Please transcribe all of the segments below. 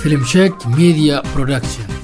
Filimsheeg Media Production.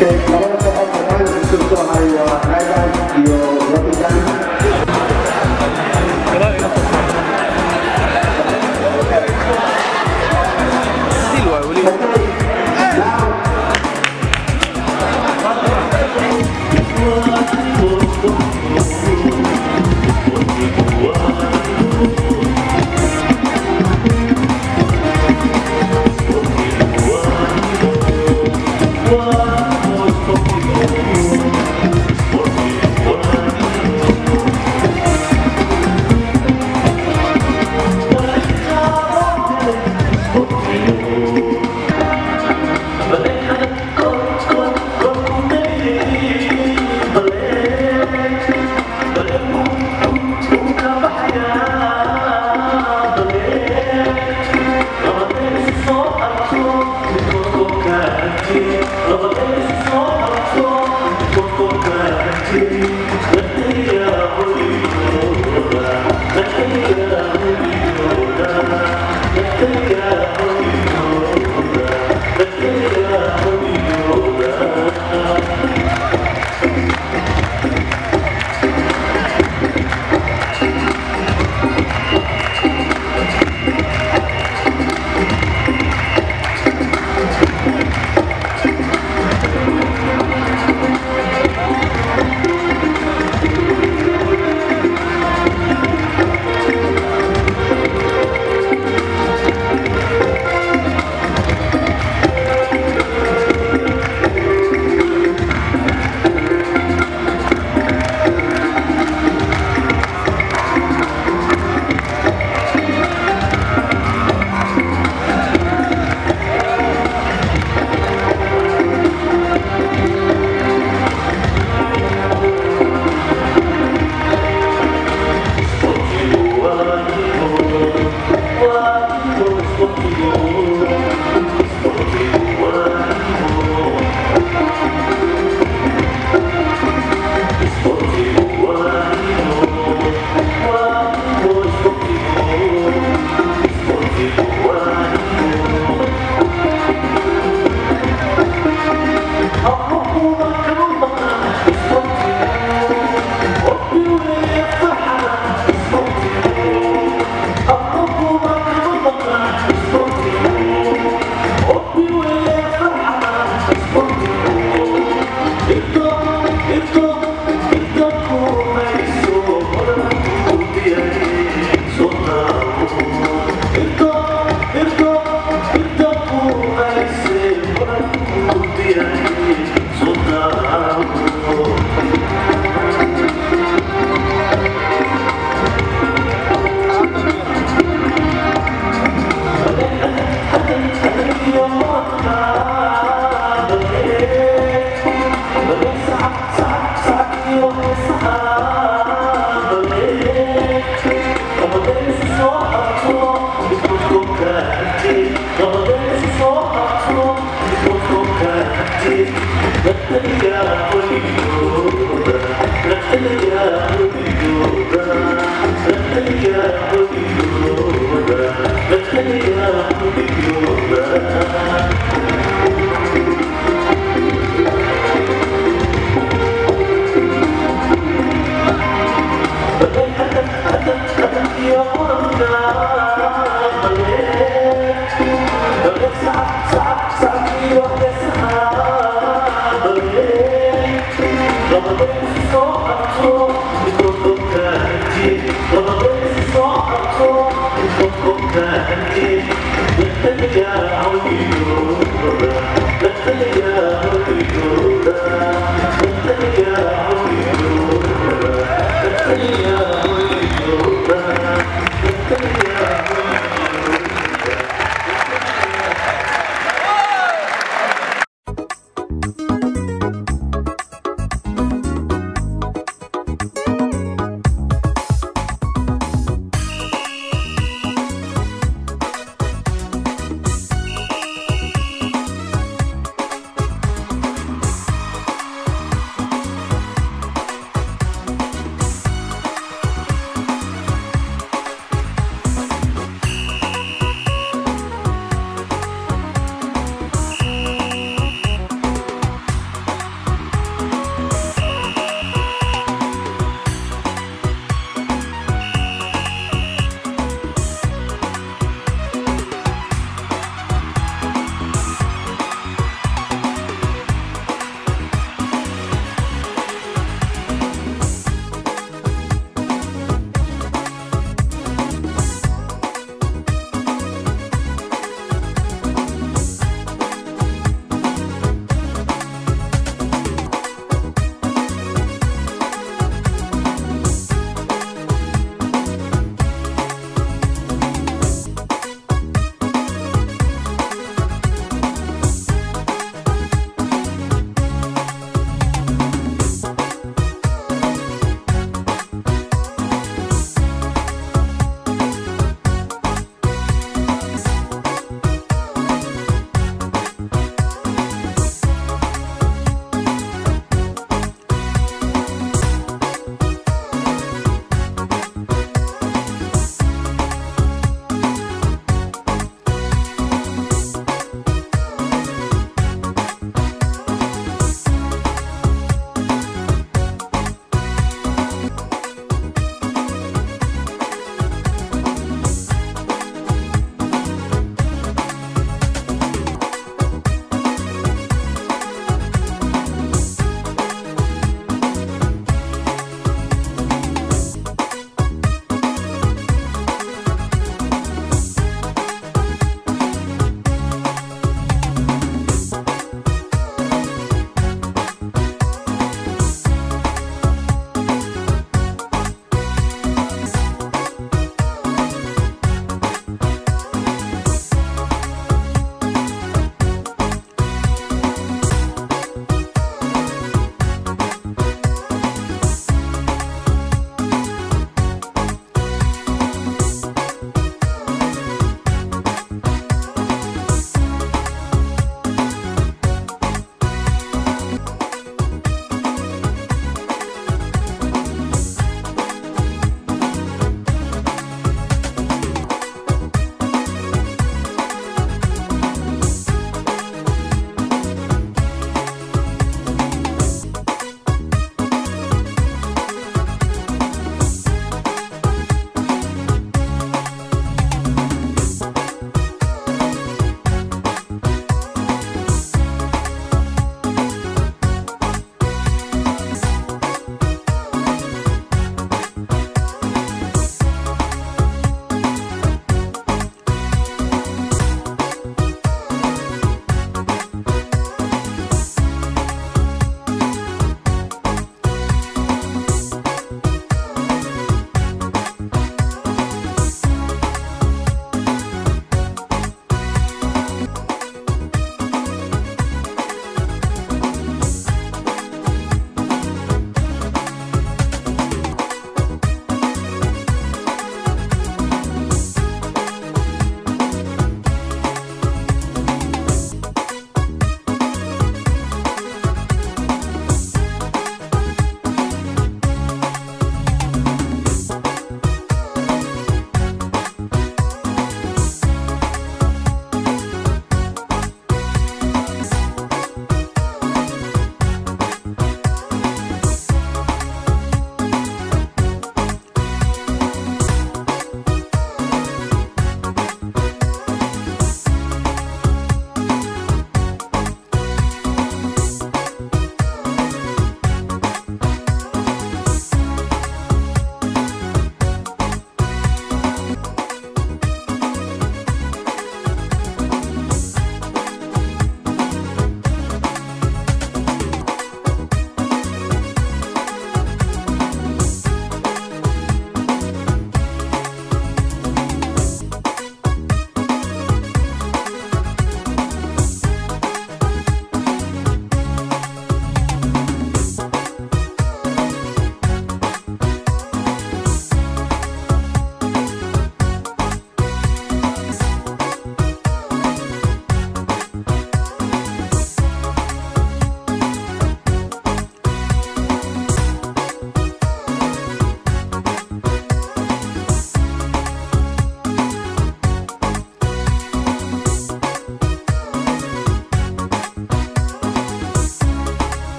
Labada kooxood oo final isugu soo haray waa Tigers iyo Rotterdam. Still waay weli. Okay, now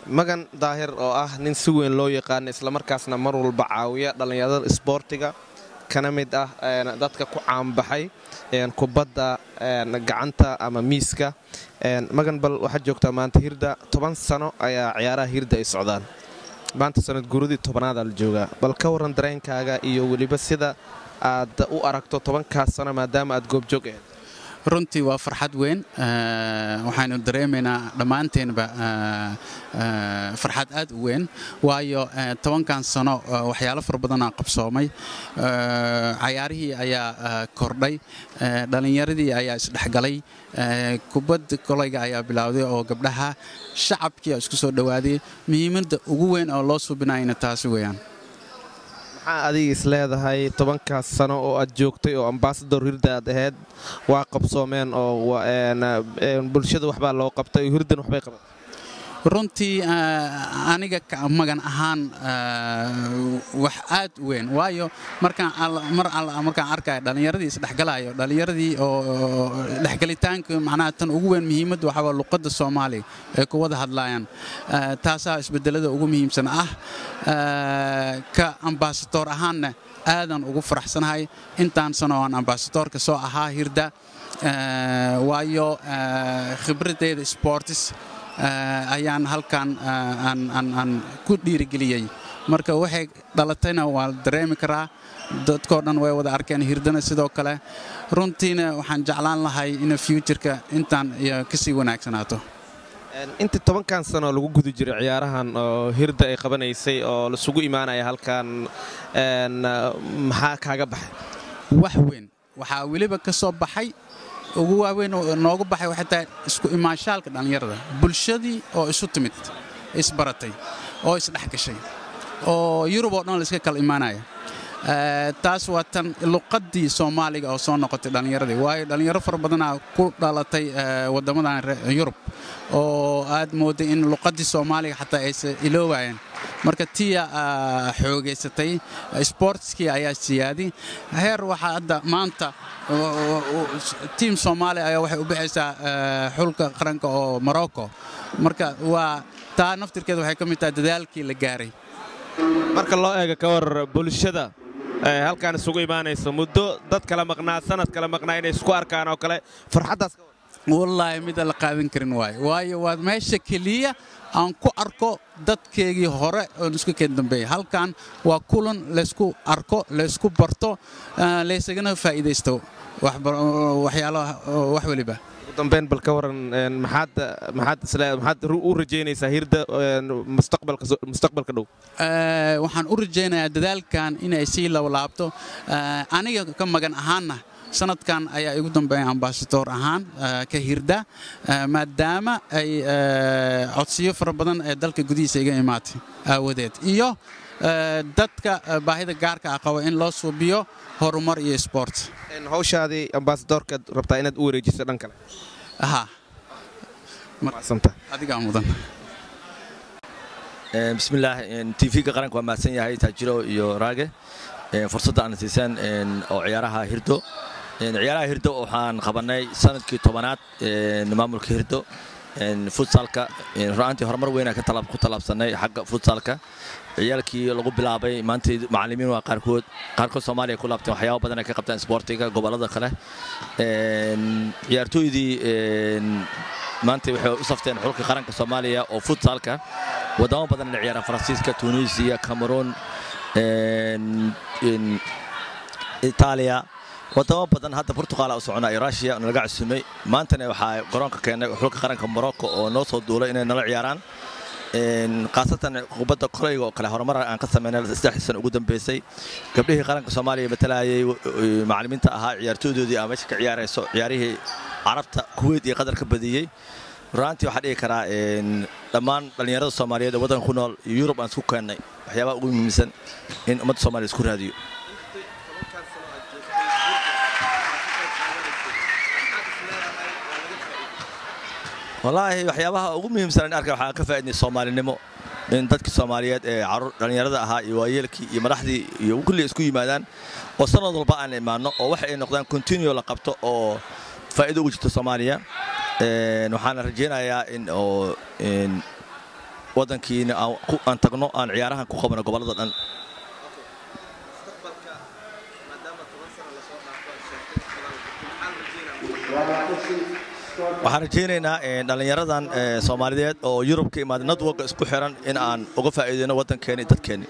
Magan Daahir oo ah nin si weyn loo yaqaano, islamarkaasna mar walba caawiya dhallinyarada isboortiga, kana mid ah dadka ku caanbaxay kubadda gacanta ama miiska. Magan, bal waxaad joogtaa maanta Hirda. 10 sano ayaa ciyaaraha Hirda ay socdaan. Maanta sanad guuradii 10aada la joogaa. Bal ka waran dareenkaaga iyo weliba sida aad u aragto 10kaas sano, maadaama aad goobjoog ahayd? Runtii waa farxad weyn. Waxaynu dareemaynaa dhammaanteenba farxad aad u weyn, waayo 10kan sano waxyaalo fara badanaa qabsoomay. Cayaarihii ayaa kordhay, dhallinyaradii ayaa isdhexgalay, kubadda kolayga ayaa bilowday oo gabdhaha, shacabkii isku soo dhowaaday. Muhiimadda ugu weyn oo loo suubinayana taasi weeyaan. Maxaa adiga is leedahay 10kaas sano oo aad joogtay oo ambassador Hirda aad ahayd waa qabsoomeen oo bulshada waxbaa loo qabtay, Hirdan waxbay qabatay? Runtii aniga Magan ahaan wax aad u weyn, waayo markaan mar alla markaan arkayo dhallinyaradii isdhexgalayo, dhallinyaradii oo dhexgalitaanka, macnaha tan ugu weyn muhiimadda waxaa waa luqadda Soomaaliga ay ku wada hadlayaan. Taasaa isbedelada ugu muhiimsan ah. Ka ambassador ahaanna aadan ugu faraxsanahay intaan sano aan ambassadorka soo ahaa Hirda, waayo khibradeyda sports ayaan halkan aan ku dhiirigeliyey. Marka waxay dhalatayna waa la dareemi karaa, dadkoo dhan way wada arkeen, Hirdana sidoo kale. Runtiina waxaan jeclaan lahay in futureka intaan iyo kasii wanaagsanaato. Intii 10kan sano lagu guda jiray ciyaarahan oo Hirda ay qabanaysay oo lasugu imaanaya halkan, maxaa kaaga baxay? Wax weyn waxaa weliba ka soo baxay, ugu waaweyn oo noogu baxay waxay tahay isku imaanshaalka dhallinyarada, bulshadii oo isu timid, isbaratay oo isdhex gashay, oo Yurub oo dhan la iska kala imaanaya. Taas waa tan luqaddii Soomaaliga oo soo noqotay dhallinyaradii, waayo dhallinyaro fara badanaa ku dhalatay waddamadan Yurub oo aad mooday in luqaddii Soomaaliga xataa aysa iloobayeen. Marka tiya xoogaysatay, sportskii ayaa siyaadi heer. Waxaa hadda maanta tiim Soomaaliya ayaa waxay u bixaysaa xulka qaranka oo Morocco. Marka waa taa naftirkeeda waxay ka mid tahay dadaalkii la gaaray. Marka loo eego, ka war bulshada halkaan isugu imaanayso, muddo dad kala maqnaa, sanad kala maqnaa, inay isku arkaan oo kale, farxaddaas ka war? Wallaahi mida la qaadan karin waayo, waayo waa meesha keliya aan ku arko dadkeygii hore oon isku keen dambeeyay. Halkan waa kulan laysku arko, laysku barto, laysagana faa'iidaysto waxyaalaha wax weliba. Ugu dambeyn, bal ka waran maxaad u rajaynaysaa Hirda mustaqbalka dhow? Waxaan u rajaynayaa dadaalkan inay sii lawlaabto. Aniga ka Magan ahaanna sanadkan ayaa igu dambeeya ambassador ahaan ka Hirda, maadaama ay codsiyo fara badan ee dalka gudihiisa iga imaatay aawadeed iyo dadka baahida gaarka ah qaba in loo suubiyo horumar iyo sport. Hawshaadii ambassadorkaad rabtaa inaad u wareejiso dhan kale? Ha, adigaa mudan. Bismillaah. TV-ga qaranka waa mahadsan yahay, Taajiro iyo Raage, fursadda aan siiseen oo ciyaaraha Hirdo. Ciyaaraha Hirdo waxaan qabanay sanadkii 10aad maamulka Hirdo. Futsalka runaantii horumar weyn ku tallaabsanay xagga futsalka. Ciyaalkii lagu bilaabay maanta macallimiin waa qaarkood, qaarkood Soomaaliya ku laabteen, waxyaabo badan ay ka qabtaan isboortiga gobollada kale. Ciyaartooydii maanta waxay u safteen xulka qaranka Soomaaliya oo futsalka wadamo badan la ciyaara: Faransiiska, Tunisia, Cameroon, Itaaliya, wadamo badan. Hadda Portugal u socona iyo Russia nalaga casuumay. Maantana waxaa garoonka keenay xulka qaranka Morocco oo noo soo duulay inay nala ciyaaraan. Khaasatan kubadda kolayga oo kale horumar aan ka sameynay 3 sano ugu dambeysay. Gabdhihii qaranka Soomaaliya matalayay, macallimiinta ahaa, ciyaartooydoodii aa meesha ka ciyaarayso ciyaarihii Carabta, Kuwait iyo Qatar ka badiyey. Runtii waxaa dhihi karaa dhammaan dhallinyarada Soomaaliyeed ee waddanka ku nool iyo Yurub aan isku keennay. Waxyaabaha ugu muhiimsan in ummadda Soomaaliya isku raadiyo. Wallaahi waxyaabaha ugu muhiimsan in arka waxaan ka faa'iidnay Soomaalinimo, in dadkii Soomaaliyeed ee carruur dhallinyarada ahaa iyo waayeelkii iyo madaxdii iyo kulli isku yimaadaan oo sanad walba aan imaanno oo waxa ay noqdaan continue la qabto oo faa'iido ugu jirto Soomaaliya. Waxaana rajaynayaa in oo Waddankiina aan tagno, aan ciyaarahan ku qabano gobollada dhan. Mustaqbalka, maadaama 10 sano lasoo dhaafo aad sheegtay, maxaa la rajeynaa? Waxaan rajaynaynaa dhallinyaradan Soomaaliyeed oo Yurub ka imaada, networka isku xiran, in aan uga faa'iideyno waddankeena iyo dadkeeni.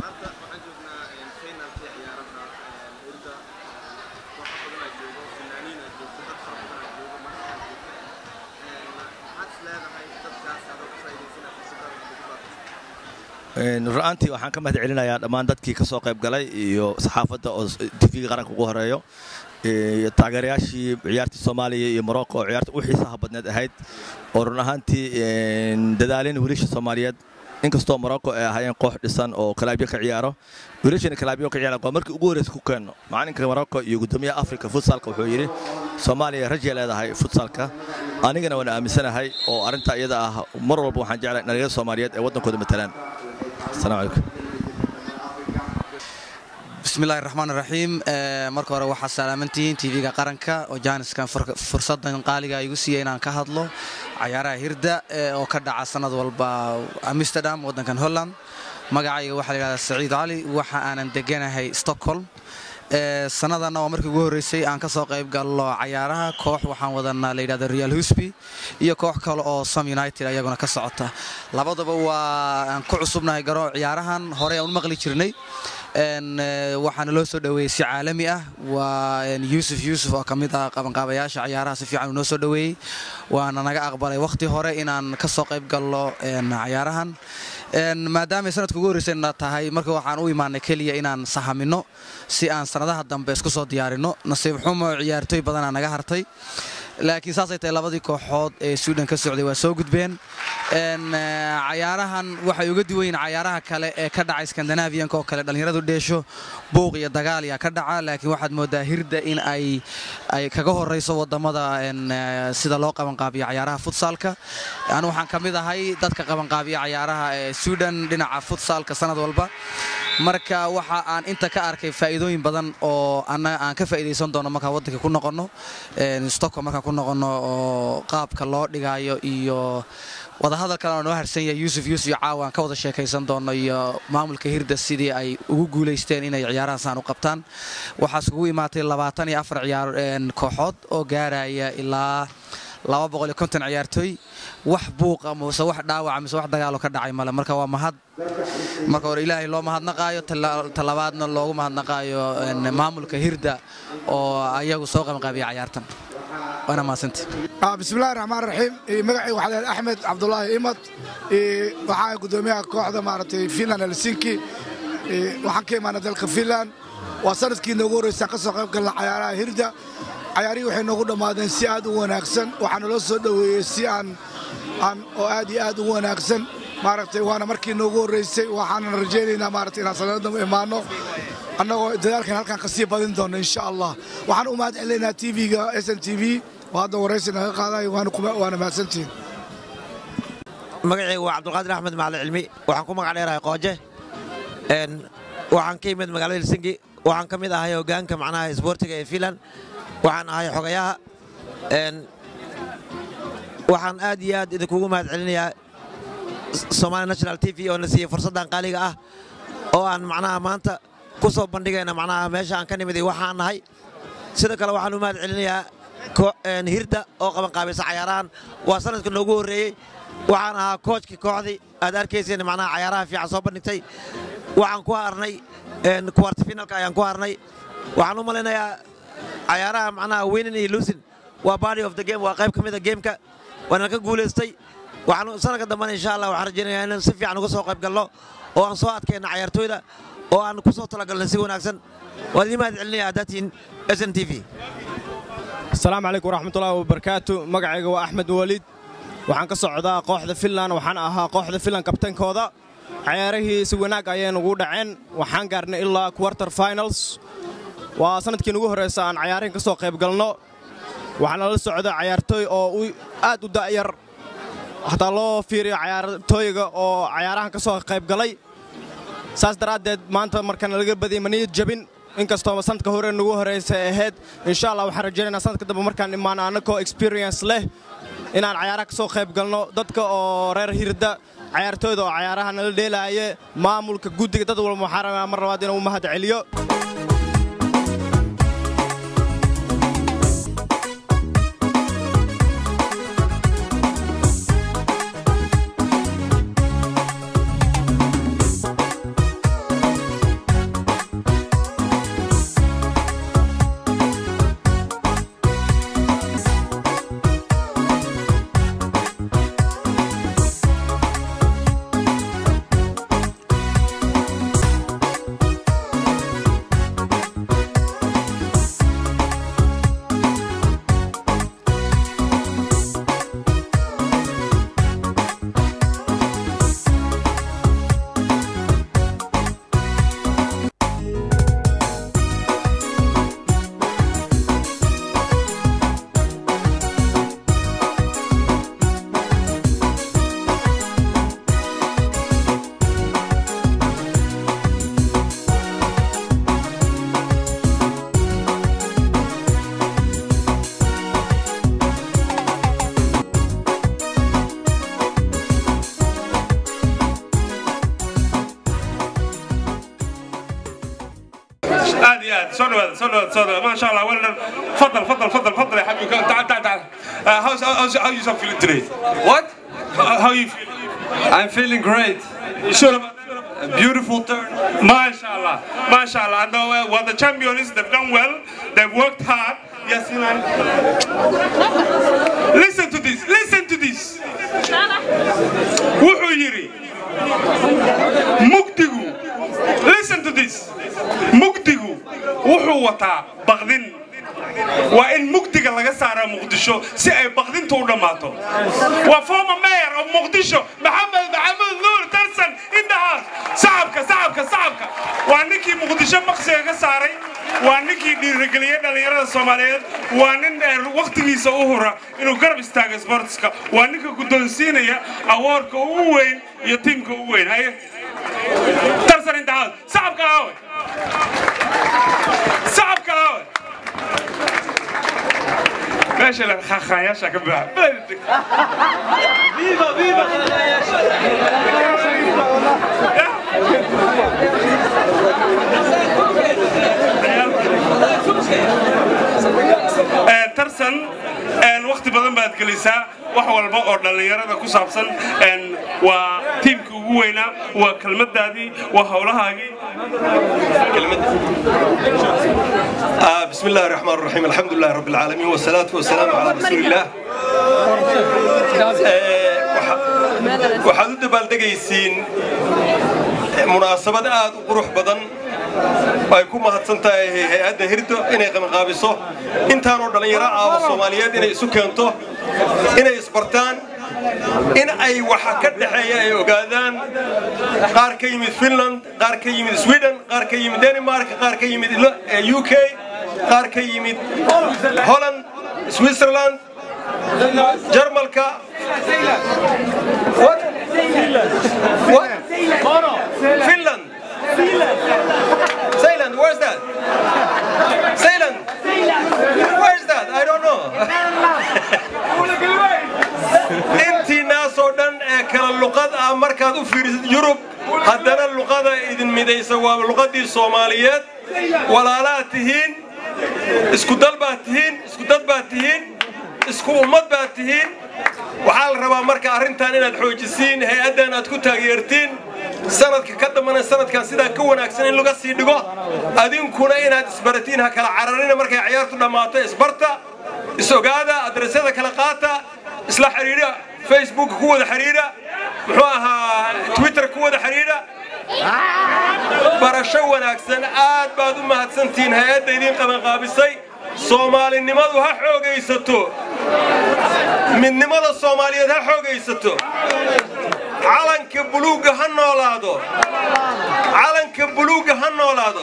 Maanta waxaan joognaa finalkii ciyaaraha Hurda. Kooxo badan aa joogo, fanaaniin aa joogto, dad fara badan aa joogo, madax aa joogto. Maxaad is leedahay dadkaas adoo ka faa'iidaysanaa fursaddan ugu baaqaysa? Run-aantii waxaan ka mahad celinayaa dhammaan dadkii ka soo qayb galay iyo saxaafadda oo TV-ga qaranka ugu horeeyo iyo taageerayaashii ciyaartii Soomaaliya iyo Morocco oo ciyaarta u xiisaha badneed ahayd, oo run ahaantii dadaalin wiilasha Soomaaliyeed. Inkastoo Morocco ay ahaayeen koox dhisan oo kalaabyo ka ciyaaro, wiilashana kalaabyo ka ciyaara, waa markii ugu horreysa ku keenno. Macalinka Morocco iyo guddoomiyaha Africa futsalka wuxuu yidhi Soomaaliya rajay leedahay futsalka. Anigana waan aaminsanahay oo arrinta iyada ah mar walba waxaan jeclahay dhalinyarada Soomaaliyeed ee waddankooda matalaan. Asalaamu calaykum. Bismillahi raxmaan raxiim. Marka hore waxaa salaamantihiin TV-ga qaranka oo jaaniskan fursadan qaaliga igu siiyey inaan ka hadlo cayaaraha Hirda oo ka dhaca sanad walba Amsterdam, waddankan Holland. Magacayga waxaa la yidhahdaa Saciid Cali, waxa aanan deganahay Stockholm. Sanadana waa markii ugu horreysay aan ka soo qayb gallo cayaaraha. Koox waxaan wadanaa la yidhahdo Real Husby iyo koox kale oo Som United ayaguna ka socota. Labadaba waa aan ku cusubnahay garo ciyaarahan, horey aan u maqli jirnay. Waxaana loo soo dhoweeyey si caalami ah. Waa Yuusuf Yuusuf oo ka mid ah qabanqaabayaasha ciyaaraha, si fiican uu noo soo dhoweeyey, waana naga aqbalay wakhti hore inaan ka soo qayb gallo cayaarahan, maadaamay sanadka ugu horreysayna tahay. Marka waxaan u imaanay keliya inaan sahamino si aan sanadaha dambe isku soo diyaarino. Nasiib xumo, ciyaartooy badanaa naga hartay, laakiin saasay tahay labadii kooxood ee Sweden ka socday waa soo gudbeen. Cayaarahan waxay uga duwan yihiin cayaaraha kale ee ka dhaca Skandinaviyanka oo kale, dhallinyaradu dheesho, buuq iyo dagaal yaa ka dhaca, laakiin waxaad moodaa Hirda in ay kaga horeyso wadamada sida loo qabanqaabiyo cayaaraha futsalka. Anu waxaan ka mid ahay dadka qabanqaabiya cayaaraha ee Sweden dhinaca futsalka sanad walba. Marka waxa aan inta ka arkay faa'iidooyin badan oo annaga aan ka faa'iidaysan doono markaan waddanka ku noqonno, Stockholm markaan ku noqonno, oo qaabka loo dhigayo iyo wadahadal kale oo noo harsan yahay Yuusuf Yuusuf iyo caawa aan ka wada sheekaysan doono iyo maamulka Hirda sidii ay ugu guulaysteen inay ciyaarahan saan u qabtaan. Waxaa isugu imaatay 24 ciyaar kooxood oo gaaraya ilaa 250 ciyaartooy. Wax buuqa mise wax dhaawaca mise wax dagaalo ka dhacay male. Marka waa mahad marka hore Ilaahay loo mahadnaqaayo, talabaadna loogu mahadnaqaayo maamulka Hirda oo ayagu soo qabanqaabiya cayaartan. Waana mahadsanta. Bismillahi raxmaan raxiim. Magacay waxaa leeyahay Axmed Cabdulaahi Imad. Waxaan guddoomiyaha kooxda maaragtay Finland Helsinki. Waxaan ka imaanay dalka Finland. Waa sanadkii noogu horreysaan ka soo qayb galna cayaaraha Hirda. Cayaarihii waxay noogu dhammaadeen si aad u wanaagsan. Waxaana loo soo dhoweeyey si aan oo aad iyo aad u wanaagsan maaragtay. Waana markii noogu horreysay. Waxaanan rajaynaynaa maaragtay inaan sanado dambe imaano annagoo dadaalkan halkan ka sii badin doono, insha Allah. Waxaan u mahad celinaynaa TV-ga SNTV oo hadda waraysi naga qaadayo. Waana mahadsantihiin. Magacaygu waa Cabdulqaadir Axmed Macalin Cilmi, waxaan ku magac dheerahay Qooje. Waxaan ka yimid magaalada Helsinki. Waxaan ka mid ahay hoggaanka macnaha isboortiga ee Finland, waxaan ahay xogayaha. Waxaan aad iyo aad idinkugu mahad celinayaa Somali National TV oo na siiyey fursaddan qaaliga ah oo aan macnaha maanta ku soo bandhigayna macnaha meesha aan ka nimid iyo waxaan nahay. Sidoo kale waxaan u mahad celinayaa Hirda oo qabanqaabaysa cayaarahan. Waa sanadka noogu horreeyey. Waxaan ahaa koojkii kooxdii aad arkayseen macnaha cayaaraha fiican soo bandhigtay. Waxaan ku harnay quarter finalka ayaan ku harnay. Waxaan u malaynayaa cayaaraha macnaha winning iyo losing waa body of the game, waa qayb ka mid a gameka, waana ka guulaystay. Waxaan sanadka dambena, insha Allah, waxaan rajaynayaa inaan si fiican uga soo qayb galno oo aan soo adkayno cayaartooyda oo aan ku soo talagalnay si wanaagsan. Waan idiin mahad celinaya haddaad tihiin SNTV. Asalaamu calaykum waraxmatullaahi wabarakaatu. Magacayga waa Axmed Waliid, waxaan ka socdaa kooxda Finland, waxaan ahaa kooxda Finland kabtankooda. Cayaarihii si wanaag ayay nagu dhaceen, waxaan gaarnay ilaa quarter finals. Waa sanadkii nugu horraysa aan cayaarihin ka soo qayb galno. Waxaana la socda cayaartooy oo aad u da'yar, hataa loo fiiriyo cayaartooyga oo cayaarahan ka soo qayb galay. Saas daraaddeed maanta markana laga badiyay ma niyad jabin, inkastoo sanadka hore nagu horraysa ahayd. Insha Allah waxaan rajaynaynaa sanadka dambe markaan imaano annagoo experience leh. Inaan cayaaraha ka soo qayb galno, dadka oo reer Hirda, cayaartooyda oo cayaaraha nala dheelaaye, maamulka, guddiga, dad walba waxaan rabaa mar labaad inuu mahad celiyo. Aad iyo aad soo dhawaada, soo dhawaada, soo dhawaada. Maasha Allah, well done. Fadal, fadal, fadal, fadal, ya xabibi. Tacal, tacal, tacal. How's how you feeling today? What? How you feeling? I'm feeling great. You sure about that? A beautiful turn. MashaAllah, MashaAllah. And well, the champions, they've done well. They've worked hard. Yes, man. Listen to this. Listen to this. Wuxuu yidhi mugdigu, listen to this, mugdigu wuxuu wataa baqdin. Waa in mugdiga laga saaraa Muqdisho si ay baqdintu u dhammaato. Waa former mayor of Muqdisho, Maxamed Maxamuud Nuur Tarsan in the house. Sacabka, sacabka, sacabka. Waa ninkii Muqdisho maqsiga ka saaray, waa ninkii dhiirigeliyey dhallinyarada Soomaaliyeed, waa nin waqtigiisa u hura inuu garab istaago sportska, waa ninka guddoonsiinaya awardka ugu weyn iyo tiimka ugu weyn. Haye, Tarsan in the house. Sacabka aawe? Sacabka aawe? Meesha la khakhayaasha ka buuxa. Viva, viva! Tarsan, waqti badan baad gelisaa wax walba oo dhallinyarada ku saabsan. Waa tiimka ugu weynaa, waa kelmadaadii, waa howlahaagii. بسم الله الرحمن الرحيم، الحمد لله رب العالمين، والصلاة والسلام على رسول الله. Waxaad u dabaaldegaysiin munaasabad aad u qurux badan ay ku mahadsan tahay hay-adda Hirdo inay qabanqaabiso intaanoo dhallinyaro ah oo Soomaaliyeed, inay isu keento, inay isbartaan, in ay waxa ka dhexeeya ay ogaadaan. Qaar ka yimid Finland, qaar ka yimid Sweden, qaar ka yimid Denmark, qaar ka yimid UK, qaar ka yimid Holland, Switzerland, Jarmalka. What? What? Finland. Zealand, where's that? Zealand. Where's that? I don't know. Intiinaasoo dhan ee kala luqad ah markaad u fiirisid Yurub, haddana luqada idin midaysa waa luqadii Soomaaliyeed. Walaalaad tihiin, isku dal baad tihiin, isku dad baad tihiin, isku ummad baad tihiin. Waxaa la rabaa marka arrintan inaad xoojisiin, hay-addan aad ku taageertiin, sanadka ka dambana sanadkan sidaa ka wanaagsan in laga sii dhigo, adinkuna inaad isbaratiin. Ha kala cararina markay ciyaartu dhammaato. Isbarta, is-ogaada, adresyada kala qaata, isla xidhiidha, Facebook ku wada xidhiidha, muxuu ahaa, Twitter ku wada xidhiidha. Barasho wanaagsan. Aad baad u mahadsantihiin hay-adda idiin qabanqaabisay. Soomaalinimadu ha xoogaysato, midnimada Soomaaliyeed ha xoogaysato, calanka buluugga ha noolaado, calanka buluugga ha noolaado.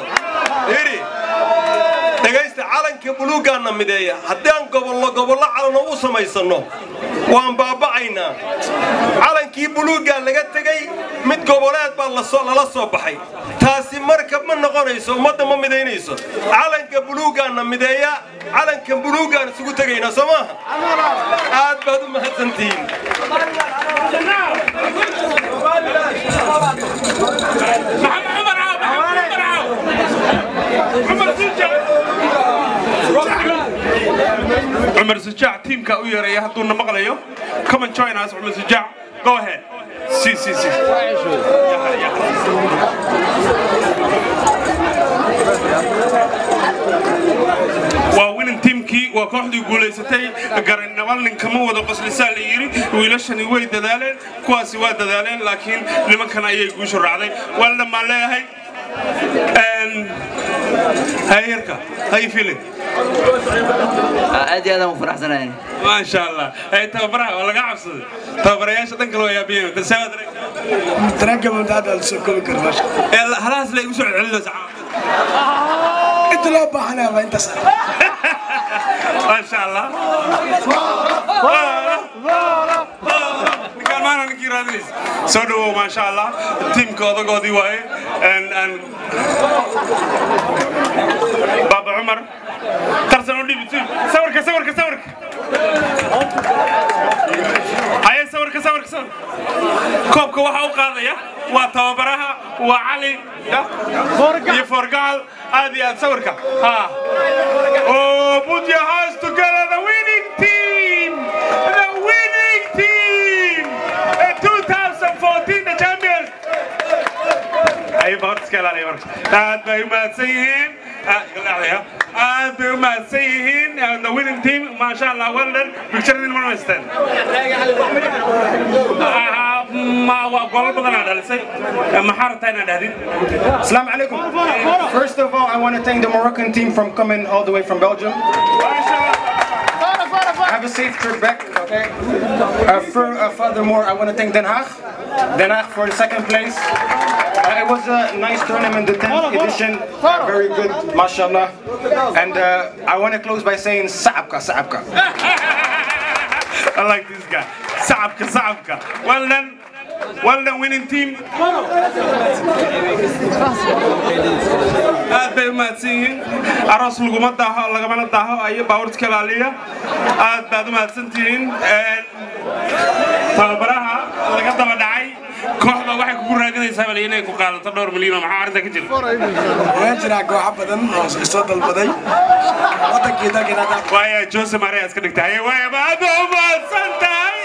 Iri dhegaysta. Dhegaysta, calanka buluuggaana mideeya. Haddaan gobollo gobollo calan oo u samaysanno, waan baaba'aynaa. Calankii buluuggaa laga tegey, mid goboleed baa lala soo baxay. Taasi marka ma noqonayso, ummadda ma midaynayso. Calanka buluuggaana mideeya, calanka buluuggaan isugu tegaynaa, soo maaha? Aad baad u mahadsantihiin. Cumar Sujaac tiimka u yeeraya hadduuna maqlayo. Come and join us, Cumar Sujaac. Go ahead. Si si si. Waa winning teamkii, waa kooxdii guulaysatay. Garanabal ninkama wada qoslisaa la yidhi. Wiilashani way dadaaleen, kuwaasi waa dadaaleen, laakiin nimankan ayay guushu raacday. Waa dhammaan leeyahay. Hayarka, how you feeling? Aad iyo aad aan u faraxsanahay. Maasha Allah. Ay, tababaraha waa laga cabsaday. Tababarayaasha dhan kale waa yaabiyeen. Dareenka mumtaada la soo koobi karo, maasha. Halahaas la igu soo celcelinaysa. Inta loo baahanaa waa intaas. Maasha Allah. Ninkaan maana ninkii raadinaysa. Soo dhawow, maasha Allah. Tiimka odagoodii waaye. Baaba Cumar. Tarsan u dhibi. Sawirka, sawirka, sawirka. Haye, sawirka, sawirka, sawirka. Koobka waxa u qaadaya waa tababaraha, waa Cali iyo Forgaal. Aad iyo aad sawirka. Ha. Oh, put your hands together, the winning team! The winning team! In 2014, the champions! Ay, baad iska ilaaliya marka. Aad bay u mahadsan yihiin. Aad bay u mahadsan yihiin the winning team. Maasha Allah, well done. Picture-din ma haysteen? Ma waa golol badan aa dhalisay. Maxaa rabtaa inaad dhahdid? Assalamu alaikum. First of all, I want to thank the Moroccan team from coming all the way from Belgium. Have a safe trip back, okay? Furthermore, I want to thank Den Haag. Den Haag for the second place. It was a nice tournament, the 10th edition. Very good, mashallah. And I want to close by saying Sa'abka, Sa'abka. I like this guy. Sa'abka, Sa'abka. Well done. Well done, winning team. Aad bay u mahadsan yihiin. Aroos laguma daaho, lagamana daaho, ayo baabuurta ilaaliya. Aad baad u mahadsan tihiin. Tababaraha laga daba dhacay, kooxda waxay kugu raadinaysaa bal inay ku qaadato dhowr milyan oo maxaa arrinta ka jira? Waa jiraa kooxo badan oo soo dalbaday wadankii dalkii. Waaya, Jose Maria iska dhigtay. Haye, waaya, aad baa u mahadsan tahay.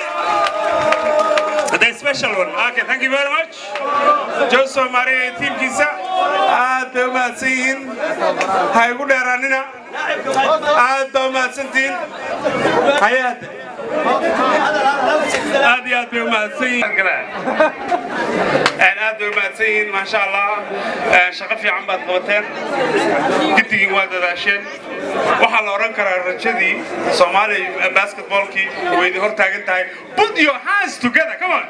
The special one. Okay, thank you very much. Jose Maria iyo tiimkiisa aad bay u mahadsan yihiin. Ha igu dheeraanina. Aad baa u mahadsantihiin. Haye hadde. Aad iyo aad bay u mahadsan yihiin. Aad bay u mahadsan yihiin, maasha Allah. Shaqo fiican baad qabateen. Giddigiin waa dadaasheen. Waxaa la odhan karaa rajadii Soomaaliya basketballkii way idin hor taagan tahay. Put your hands together, come on.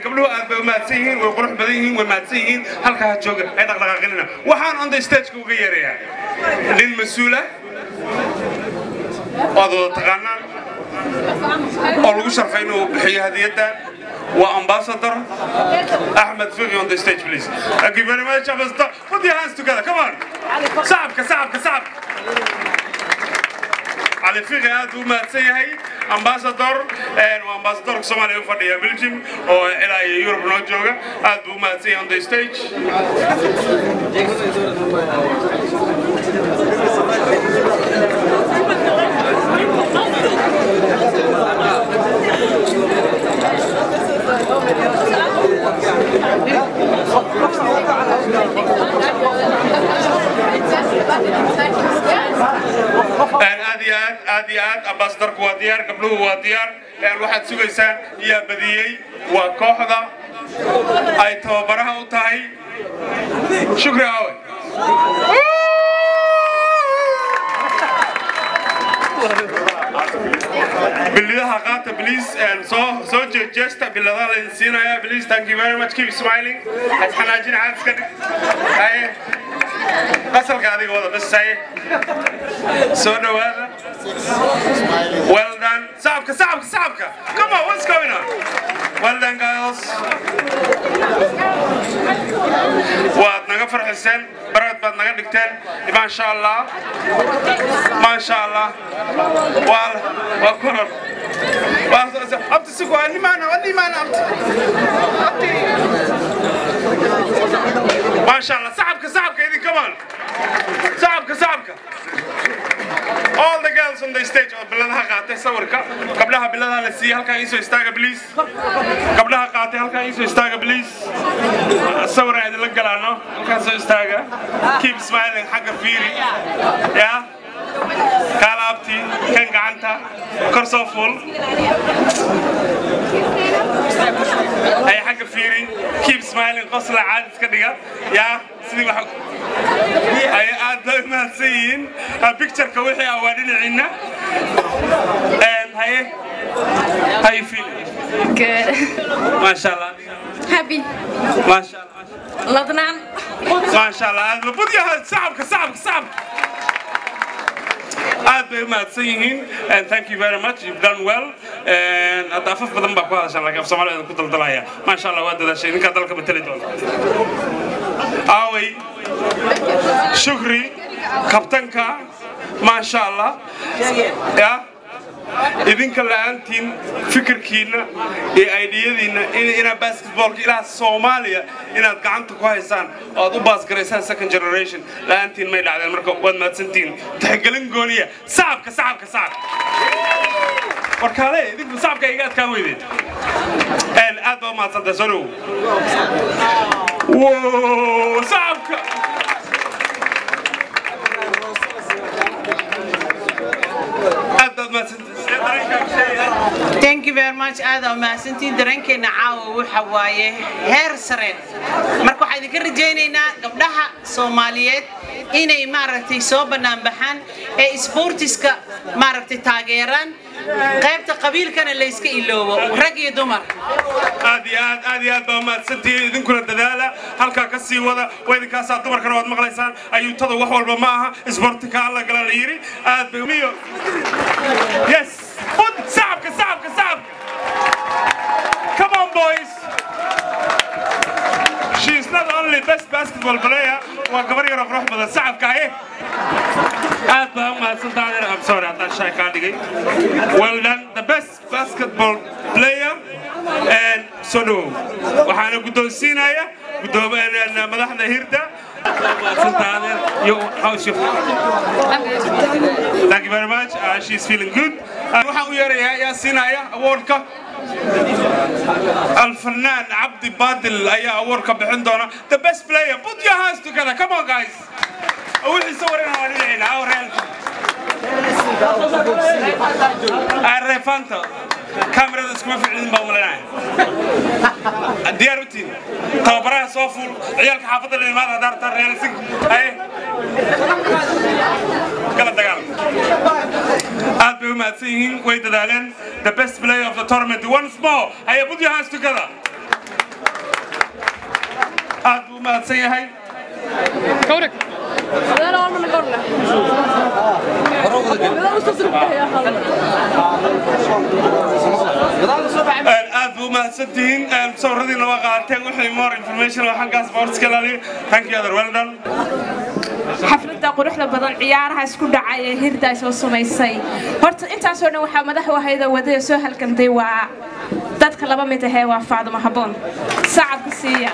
Gabdhuhu aad bay u mahadsan yihiin, way qurux badan yihiin, way mahadsan yihiin. Halkaa ha jooga, ay dhaqdhaqaaqinina. Waxaan on the stage-ka uga yeerayaa nin mas-uul ah oo aad wada taqaanaan oo lagu sharfay inuu bixiyo hadiyaddan. Waa Ambassador Ahmed Fiqi. On the stage, please. Thank you very much, Ambassador. Put your hands together, come on. Sacabka, sacabka, sacabka. Cali Fiqi aad buu u mahadsan yahay. Ambassador waa ambassadorka Soomaaliya u fadhiya Belgium oo ilaa iyo Yurub noo jooga. Aad buu u mahadsan yahay. On the stage. Aad iyo aad, aad iyo aad. Ambassadorku waa diyaar, gabdhuhu waa diyaar. Waxaad sugaysaan yaa badiyey? Waa kooxda ay tababaraha u tahay Shukri. Aawe? Biladaha qaata, please. Soo jeesta, biladaha la idin siinaya, please. Thank you very much. Keep smiling. Xanaajin caad iska dhig. Haye, qasalka adiga wada bas. Haye, soo dhawaada. Well done. Sacabka, sacabka, sacabka. Come on, what's going on? Well done, girls. Waad naga farxiseen, baraad baad naga dhigteen. Maasha Allah, maasha Allah. Waa koror. Abti, sugu, waa nimaana, waa nimaana, abti, abti. Maasha Allah. Sacabka, sacabka idin. Come on, sacabka, sacabka. All the girls on the stage oo biladaha qaatay, sawirka. Gabdhaha biladaha la siiyey, halkan iisoo istaaga, please. Gabdhaha qaatay, halkan iisoo istaaga, please. Sawir aan idinla galaano. Halkan soo istaaga. Keep smiling. Xagga fiiri. Ya kaala, abti, kan gacanta kor soo fuul. Ay, xagga fiiri. Keep smiling. Qosla, caadi iska dhiga. Yaa sidii wax ay aad loo mahadsan yihiin. Pictureka wixii ah waa dhinaciina. Haye, how you feeling? Good. Maasha Allah. Happy. Maasha Allah. Ladnaan. Maasha Allah. Aad budyaha. Sacabka, sacabka, sacabka. Aad bay u mahadsan yihiin, and thank you very much. You've done well. And hadda afaf badan baa ku hadashaan, laakiin af Soomaaliya ku daldalaya. Maasha Allah, waa dadaashay. Idinkaa dalka matali doona. Aaway Shukri, kabtanka? Maasha Allah. Ya idinka la'aantiin, fikirkiina iyo ideyadiina inaad basketballka ilaa Soomaaliya inaad gacanta ku haysaan oo aad u baasgaraysaan second generation, la'aantiin may dhacdeen. Marka waad mahadsantihiin. Tixgelin gooniya. Sacabka, sacabka, sacabka. Warkaale, idinku sacabka iga adkaan weydeen. Aad baa u mahadsantahay. Soo dhowow. Wow, sacabka. Aad baad mahadsantahay. Thank you very much. Aad aa mahadsantihiin. Dareenkeena caawa waxa waaye heer sare. Marka waxaan idinka rajaynaynaa gabdhaha Soomaaliyeed inay maaragtay soo bannaan baxaan ee isboortiska maaragtay taageeraan, qaybta qabiilkana layska iloobo, rag iyo dumar. Aad iyo aad, aad iyo aad baa mahadsantihiin. Idinkuna dadaala, halkaa ka sii wada. Waa idinkaasaa, dumarkana waad maqlaysaan. Ayuutada wax walba ma aha, isboortika alla gala la yidhi. Aad bay miyo. Yes, put sacabka, sacabka, sacabka. Come on, boys. She is not only best basketball player, waa gabar yaroo qurux badan. Sacabka aye. Aad baa u mahadsantahay. I'm sorry haddaan shay kaa dhigay. Well done. The best basketball player and soo dhawow. Waxaana guddoonsiinaya madaxda Hirda. Yo, how's your Thank you very much. She's feeling good. Waxaan u yeerayaa, yaa siinaya awardka? Alfanaan Cabdi Baadil ayaa awardka bixin doona. The best player. Put your hands together. Come on, guys. Wixii sawirana waa dhinacina. Aw real Reefanta kamerada iskuma ficlin baa umalaynaya. Diyaar u tihin? Tababaraha soo fuul. Ciyaalka xaafadda la imaada haddaa rabtaan. Real Sing haye, kala dagaal. Aad bay u mahadsan yihiin, way dadaaleen. The best player of the tournament, once more. Haye, put your hands together. Aad buu u mahadsan yahay. Aad buu u mahadsantihiin. Sawiradiina waa qaateen. Wixii more information waa xaggaas sportska laaliyo. Thank you other, well done. Xafladda quruxda badan, ciyaaraha isku dhacay ee Hirda ay soo samaysay, horta intaasoo dhan waxaa madax u ahayd oo wadada soo halgantay waa dadka laba mid ahee, waa Faadimo Haboon. Sacabka siiya.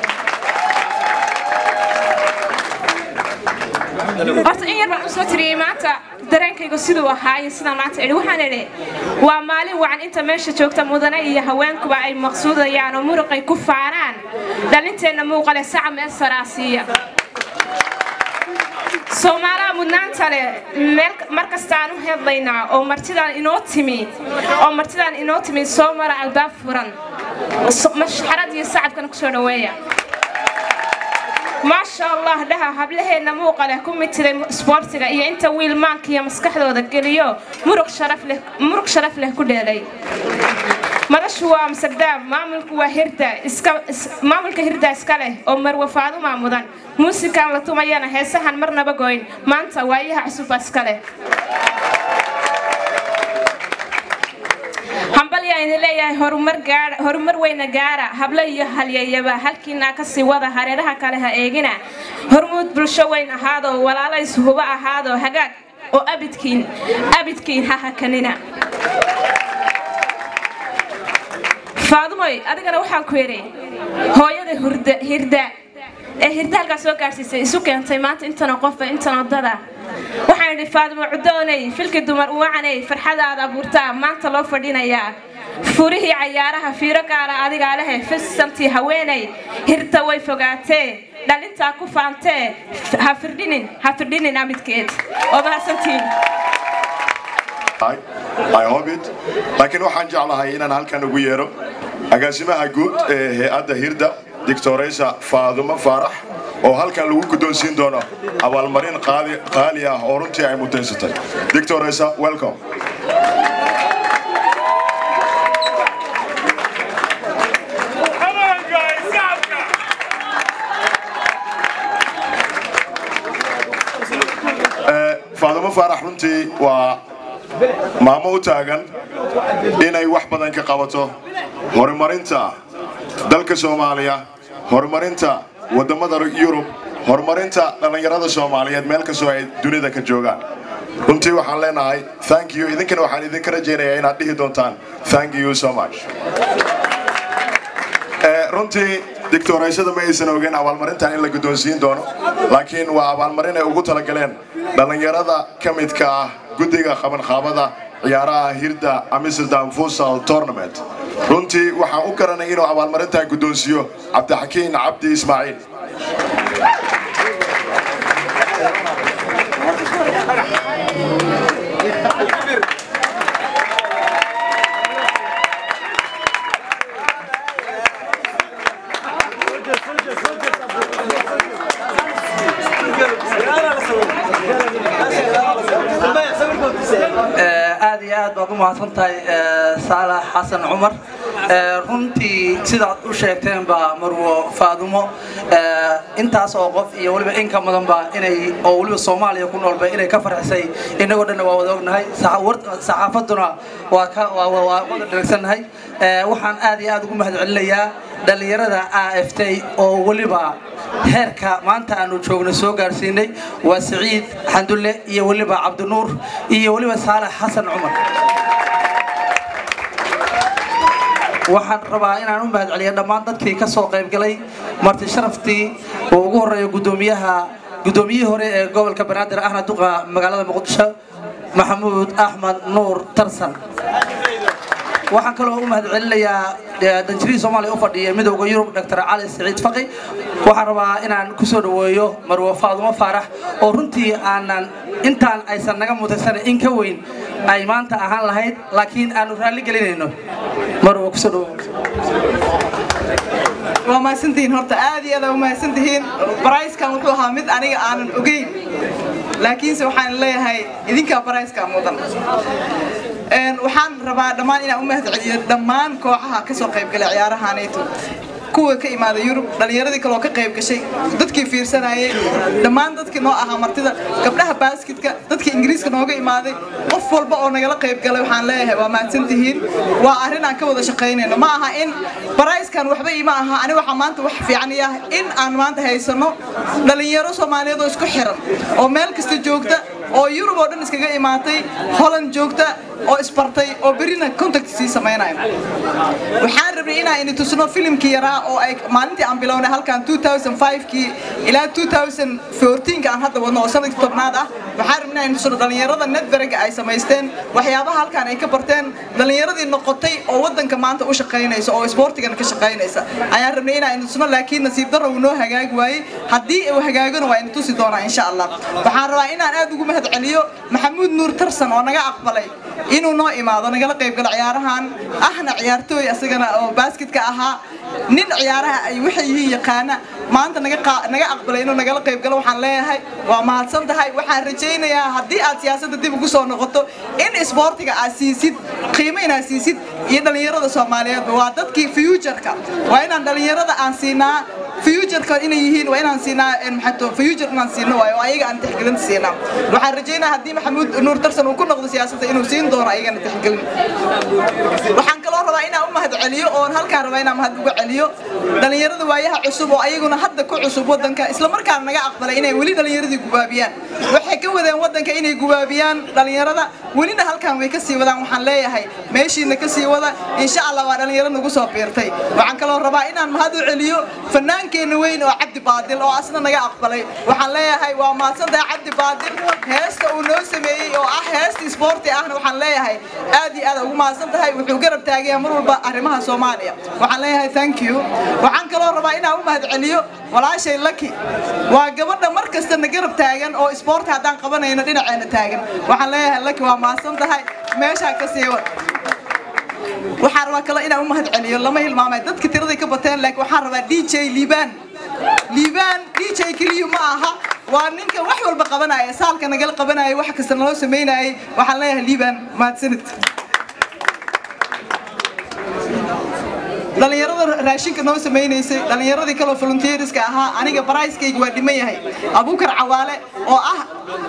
Horta in yar baan usoo tiriyey maanta dareenkaygu siduu ahaa iyo sidaan maanta idhi. Waxaan idhi: waa maalin wacan inta meesha joogta, mudane iyo haweenkuba ay maqsuudayaan oo muruqay ku faanaan dhalinteenna muuqale. Saca meel saraa siiya. Soomaalaha mudnaanta leh meel mar kastaan u hadlaynaa oo martidaan inoo timi, oo martidaan inoo timi, soo mara albaab furan. Mashxarad iyo sacabkana kusoo dhaweeya. Maasha Allah dhaha hablaheenna muuqa leh ku mitiday isboortiga iyo inta wiil maanka iyo maskaxdooda geliyo muruq sharaf leh ku dheelay. Madashu waa Amsterdam, maamulku waa Hirda, maamulka Hirda iska leh oo Marwe Faaduma mudan. Muusikan la tumayana heesahan marnaba goyn, maanta waayaha cusub iska leh. Hambalyaa idin leeyahay, horumar weyna gaara, hablo iyo halyeeyaba halkiina ka sii wada, hareeraha kale ha eegina. Hormuud bulsho weyn ahaado, walaalo ishuba ahaado, hagaag oo abidkiin ha hakanina. Faadumoy, adigana waxaan ku yidhi hooyada Hirda ee Hirda halkaas soo gaarsiisay, isu keentay maanta intanoo qofa intanoo dada. Waxaan idhi Faadumo cudoonay, filki dumar uwacanay, farxadaada abuurtaa maanta loo fadhinayaa. Furihii cayaaraha fiiro gaara adigaa lehe, fisantii haweenay Hirda way fogaatee, dhalintaa ku faantee, ha firdhinin amidkeed. Oo mahadsantiin. I hope it. Laakiin waxaan jeclahay inaan halkan ugu yeero agaasimaha guud ee hay-adda Hirda, Doctoraysa Faadumo Faarax, oo halkan lagu guddoonsiin doono abaalmarin qaali ah oo runtii ay mutaysatay. Doctoraysa, welcome. Faadumo Faarax runtii waa maamo u taagan inay wax badan ka qabato horumarinta dalka Soomaaliya, horumarinta wadamada Yurub, horumarinta dhalinyarada Soomaaliyeed meel kastoo ay dunida ka joogaan. Runtii waxaan leenahay thank you, idinkana waxaan idinka rajaynayaa inaad dhihi doontaan thank you so much. Runtii doctoraysada ma aysan ogeyn abaalmarintan in la guddoonsiin doono, laakiin waa abaalmarin ay ugu talagaleen dhalinyarada ka midka ah guddiga qabanqaabada ciyaaraha Hirda Amsterdam Futsal Tournament. Runtii waxaan u garanay inuu abaalmarintan guddoonsiiyo Cabdixakiin Cabdi Ismaaciil. Aad iyo aad baad u mahadsan tahay Saalax Xasan Cumar. Runtii sidaad u sheegteen baa Marwo Faadumo intaas oo qof iyo weliba in ka badanba inay oo weliba Soomaaliya ku noolba inay ka farxisay, inagoo dhan waa wada ognahay, saxaafaduna waa ka waa wada dhageysannahay. Waxaan aad iyo aad ugu mahadcelinayaa dhalinyarada AFT oo weliba heerka maanta aanu joogno soo gaarsiinay, waa Saciid Xandulle iyo weliba Cabdinuur iyo weliba Saalax Xasan Cumar. Waxaan rabaa inaan u mahadceliyo dhammaan dadkii ka soo qayb galay, marti sharaftii oo ugu horeeya guddoomiyihii hore ee gobolka Banaadir ahna duqa magaalada Muqdisho Maxamuud Axmed Nuur Tarsan. Waxaan kaloo u mahadcelinayaa danjirihii Soomaaliya u fadhiya midowda Yurub Dr. Cali Siciid Faqi. Waxaan rabaa inaan ku soo dhaweeyo Marwo Faadumo Faarax oo runtii aanan intaan aysan naga mutaysan in ka weyn ay maanta ahaan lahayd, laakiin aanu raalli gelinayno. Marwo, ku soo dhaweeyo. Waa mahadsantihiin, horta aad iyo aad aa u mahadsantihiin. Barayskan wuxuu ahaa mid aniga aanan ogeyn, laakiinse waxaan leeyahay idinkaa barayskaa mudan. Waxaan rabaa dhammaan inaan u mahadceliyo dhammaan kooxaha ka soo qaybgalay ciyaarahaanayto, kuwa ka imaaday Yurub, dhalinyaradii kale oo ka qayb gashay, dadkii fiirsanayay, dhammaan dadkii noo ahaa martida, gabdhaha baasketka, dadkii Ingiriiska nooga imaaday, qof walba oo nagala qayb galay waxaan leeyahay waa mahadsantihiin. Waa arrin aan ka wada shaqaynayno, ma aha in barayskan waxba ima aha ani, waxaa maanta wax fiican ii ah in aan maanta haysano dhalinyaro Soomaaliyeed oo isku xiran oo meel kasta joogta oo Yurub oo dhan iskaga imaatay, Holland joogta oo isbartay oo berina contact sii sameynaya. Waxaan rabnay inaan ini tusno filimkii yaraa oo ay maalintii aan bilownay halkan 2005kii ilaa 2014ka aan hadda wadno oo sanadkii 10aad ah. Waxaan rabnay inaan tusno dhalinyarada network ay samaysteen, waxyaabaha halkan ay ka barteen, dhalinyaradii noqotay oo wadanka maanta u shaqaynaysa oo isboortigan ka shaqaynaysa ayaan rabnay inaan ini tusno, laakiin nasiib darro uu noo hagaagi waayey. Haddii uu hagaagona waa ini tusi doonaa insha Allah. Waxaan rabaa inaan aad ugu mahadceliyo Maxamuud Nuur Tarsan oo naga aqbalay Inuu noo imaado, nagala qayb galo ciyaarahan, ahna ciyaartooy asagana oo basketka ahaa, nin ciyaaraha ay waxay yihiin yaqaana, maanta naga aqbalay inuu nagala qayb galo. Waxaan leeyahay waa mahadsan tahay. Waxaan rajaynayaa haddii aad siyaasadda dib ugu soo noqoto in isboortiga aad siisid qiimo, inaad siisid iyo dhallinyarada Soomaaliyeedba. Waa dadkii future-ka, waa inaan dhallinyarada aan siinaa future-ka inay yihiin, waa inaan siinaa maxato future inaan siino waayo oo ayaga aan tixgelin siinaa. Waxaan rajaynayaa haddii Maxamuud Nuur Tarsan uu ku noqdo siyaasadda inuu siin doono ayagana tixgelin. Waxaan kaloo rabaa inaan u mahad celiyo oon halkaan rabaa inaan mahad uga celiyo dhallinyarada Waayaha Cusub oo ayaguna hadda ku cusub waddanka, isla markaana naga aqbalay inay weli dhallinyaradii gubaabiyaan. Waxay ka wadeen waddanka inay gubaabiyaan dhallinyarada, welina halkaan way ka sii wadaan. Waxaan leeyahay meeshiina ka sii wada, insha Allah. Waa dhallinyaro nagu soo biirtay. Waxaan kaloo rabaa inaan mahad u celiyo fanaankeenna weyn oo Cabdi Baadil oo asna naga aqbalay. Waxaan leeyahay waa mahadsantahay, Cabdi Baadil. Heesta uu noo sameeyey oo ah heesta isboorti ahna waxaan leeyahay aad iyo aad ugu mahadsan tahay. Wuxuu garab taagaya mar walba arrimaha Soomaaliya. Waxaan leeyahay thank you. Waxaan kaloo rabaa inaan u mahad celiyo walaashay Lucky. Waa gabadha mar kasta na garab taagan oo isboorti haddaan qabanayno dhinaceena taagan. Waxaan leeyahay Lucky, waa mahadsan tahay, meeshaa ka sii wad. Waxaan rabaa kaloo inaan u mahad celiyo, lama hilmaamay dadka tiraday ka bateen, laakiin waxaan rabaa DJ Liibaan. Liibaan DJ keliya ma aha, waa ninka wax walba qabanaya, saalka nagala qabanaya, wax kasta naloo samaynayay. Waxaan leeyahay Liibaan, mahadsanid. Dhallinyarada raashinka noo samaynaysay, dhallinyaradii kaloo volunteerska ahaa, aniga prize-kayga waa dhiman yahay. Abuukar Cawaale oo ah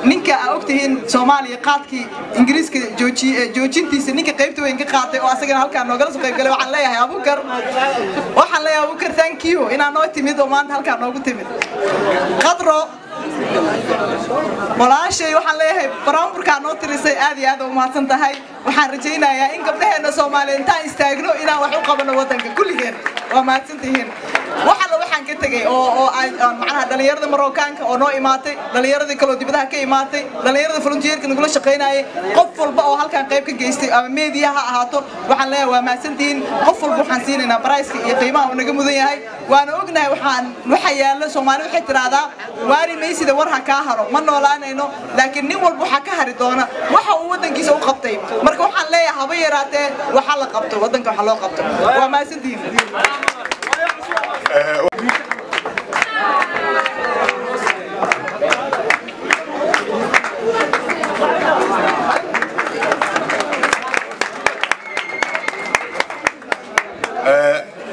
ninka aa ogtihiin Soomaaliya qaadkii Ingiriiska joojintiisa ninka qaybta weyn ka qaatay oo asagana halkaan noogala soo qayb galay, waxaan leeyahay Abuukar, waxaan leeyahay Abuukar, thank you inaa noo timid oo maanta halkaan noogu timid. Qadro walaashay, waxaan leeyahay baraamburkaa noo tirisay, aad iyo aad u mahadsan tahay. Waxaan rajaynayaa in gabdhaheenna Soomaaliya intaan istaagno inaan wax u qabano waddanka kulligeen. Waa mahadsan tihiin. Wax alla waxaan ka tegey oo aan macnaha dhallinyarada Marookaanka oo noo imaatay, dhallinyaradii kaloo dibadaha ka imaatay, dhallinyarada volunteerka nagula shaqaynayay, qof walba oo halkaan qayb ka geystay ama media ha ahaato, waxaan leeyahay waa mahadsantihiin. Qof walba waxaan siinaynaa prize-ka iyo qiimaha uu naga mudan yahay. Waana ognahay waxaan waxa yaalla. Soomaali waxay tiraahdaa waari maysida war ha kaa haro. Ma noolaanayno, laakiin nin walba waxaa ka hari doona waxa uu waddankiisa u qabtay. Marka waxaan leeyahay haba yaraatee waxa la qabto waddanka, waxa loo qabto. Waa mahadsantihiin.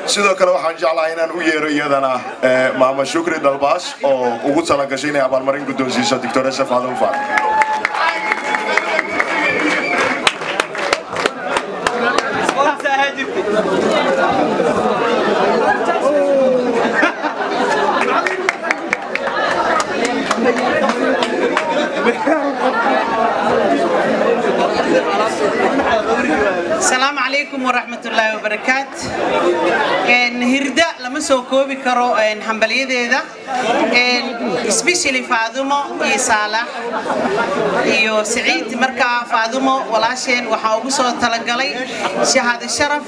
Sidoo kale waxaan jeclahay inaan u yeero iyadana Maama Shukri Dhalbaas oo ugu talagashay inay abaalmarin guddoonsiiso Doctoresa Faadimo Faarax. Asalaamu calaykum waraxmatullaahi wabarakaat. Hirda lama soo koobi karo hambalyadeeda, especially Faadumo iyo Saalax iyo Saciid. Markaa Faadumo walaasheen waxaa ugu soo talagalay shahaado sharaf.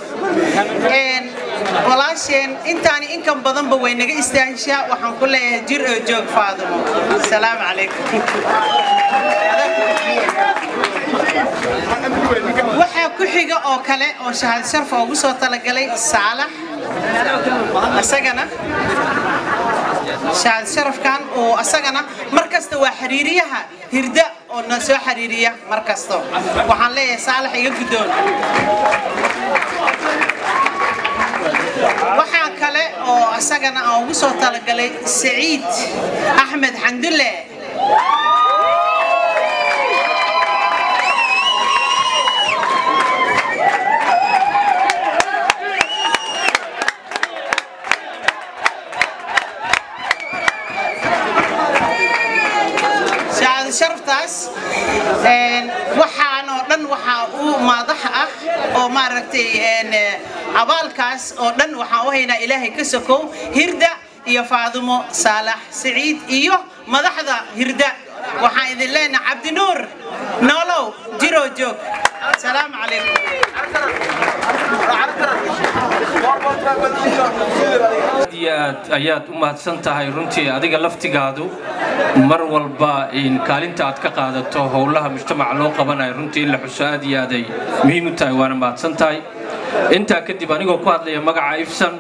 Walaasheen intaani inkan badanba way naga istaahishaa. Waxaan ku leeyahay jir oo joog, Faadumo. Asalaamu calaykum. Waxaa ku xiga oo kale oo shahaado sharaf ugu soo talagalay Saalax, asagana shahaado sharafkan oo asagana mar kasta waa xiriiriyaha Hirda oo na soo xiriiriya mar kasto. Waxaan leeyahay Saalax, iga guddoon. Waxaa kale oo asagana aan ugu soo talagalay Saciid Axmed Xandulle. Shahaado sharaftaas waxaan oo dhan waxaa u maadax ah oo maaragtay abaalkaas oo dhan waxaan u haynaa Ilaahay ka sokow Hirda iyo Faadumo Saalax Saciid iyo madaxda Hirda. Waxaan idin leenahay Cabdinuur, noolow, jiroo joog. Asalaamu calaykum. Aad iyo aad ayaad u mahadsan tahay runtii. Adiga laftigaadu mar walba in kaalinta aad ka qaadato howlaha mujtamaca loo qabanayo runtii in la xuso aad iyo aad ay muhiim u tahay, waana mahadsan tahay. Intaa kadib, anigoo ku hadlaya magaca Ifsan,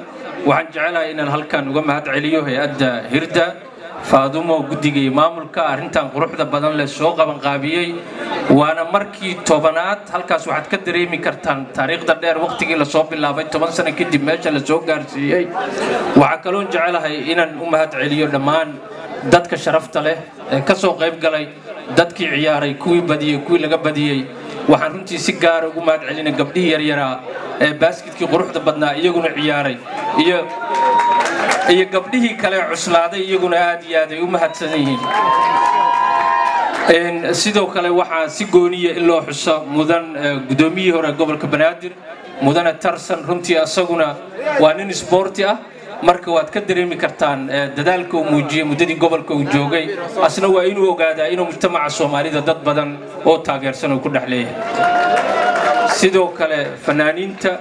waxaan jecelahay inaan halkan uga mahad celiyo hay'adda Hirda, Faadumo, guddiga iyo maamulka arrintan quruxda badan leh soo qabanqaabiyey. Waana markii 10aad. Halkaas waxaad ka dareemi kartaan taariikhda dheer, waqtigii lasoo bilaabay, 10 sano kadib meesha lasoo gaarsiiyey. Waxaa kaloon jecelahay inaan u mahad celiyo dhammaan dadka sharafta leh ee ka soo qayb galay, dadkii ciyaaray, kuwii badiyey, kuwii laga badiyey. Waxaan runtii si gaara ugu mahad celinay gabdhihii yaryaraa ee baasketkii quruxda badnaa iyaguna ciyaaray iyo gabdhihii kale cuslaaday, iyaguna aad iyo aad ay u mahadsan yihiin. Sidoo kale waxaa si gooniya in loo xuso mudan guddoomiyihii hore gobolka Banaadir, mudane Tarsan. Runtii asaguna waa nin isboorti ah, marka waad ka dareemi kartaan dadaalka uu muujiyey muddadii gobolka uu joogay. Asna waa inuu ogaadaa inuu mujtamaca Soomaalida dad badan oo taageersan uu ku dhex leeyahay. Sidoo kale fanaaniinta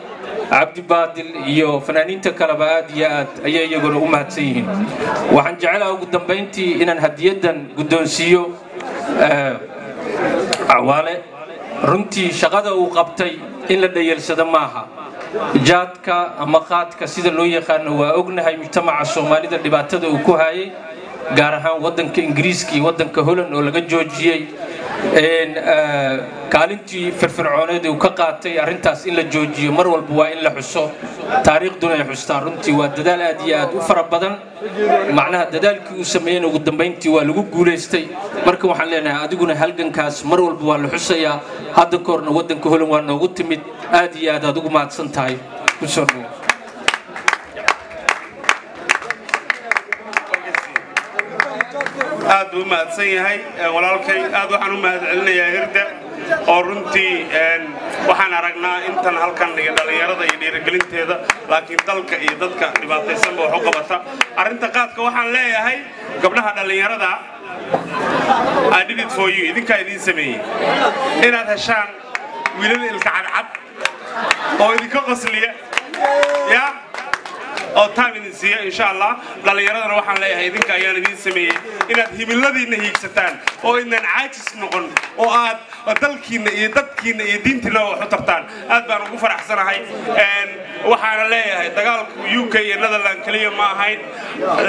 Cabdibaadil iyo fanaaniinta kaleba aad iyo aad ayay iyaguna u mahadsan yihiin. Waxaan jecelaha ugu dambayntii inaan hadiyaddan guddoonsiiyo Cawaale. Runtii shaqada uu qabtay in la dhayalsado maaha. Jaadka ama qaadka sida loo yaqaano waa ognahay mujtamaca Soomaalida dhibaatada uu ku hayay, gaar ahaan waddanka Ingiriiska iyo waddanka Holland oo laga joojiyey. Kaalintii firfircooneed uu ka qaatay arrintaas in la joojiyo mar walba waa in la xuso, taariikhduna ay xustaa. Runtii waa dadaal aad iyo aad u fara badan. Macnaha dadaalkii uu sameeyeyna ugu dambayntii waa lagu guulaystay. Marka waxaan leenahay adiguna halgankaas mar walba waa la xusayaa. Hadda ka horna waddanka Holland waa noogu timid. Aad iyo aad aad ugu mahadsan tahay, kusoo dhawo. Aad buu u mahadsan yahay walaalkay. Aad waxaan u mahad celinayaa Hirda oo runtii waxaan aragnaa intan halkan iyo dhallinyarada iyo dhiirigelinteeda, laakiin dalka iyo dadka dhibaataysanba wax u qabata. Arrinta qaadka waxaan leeyahay gabdhaha dhallinyarada, I did it for you, idinkaa idiin sameeyey inaad heshaan wiilal ilka cadcad oo idinka qosliya ya oo time idin siiya, insha Allah. Dhallinyaradana waxaan leeyahay idinka ayaan idiin sameeyey inaad himiladiinna hiigsataan oo idnan caajis noqon oo aad dalkiinna iyo dadkiinna iyo diintiinna wax u tartaan. Aad baan ugu faraxsanahay. Waxaana leeyahay dagaalku UK iyo Netherland keliya ma ahayn.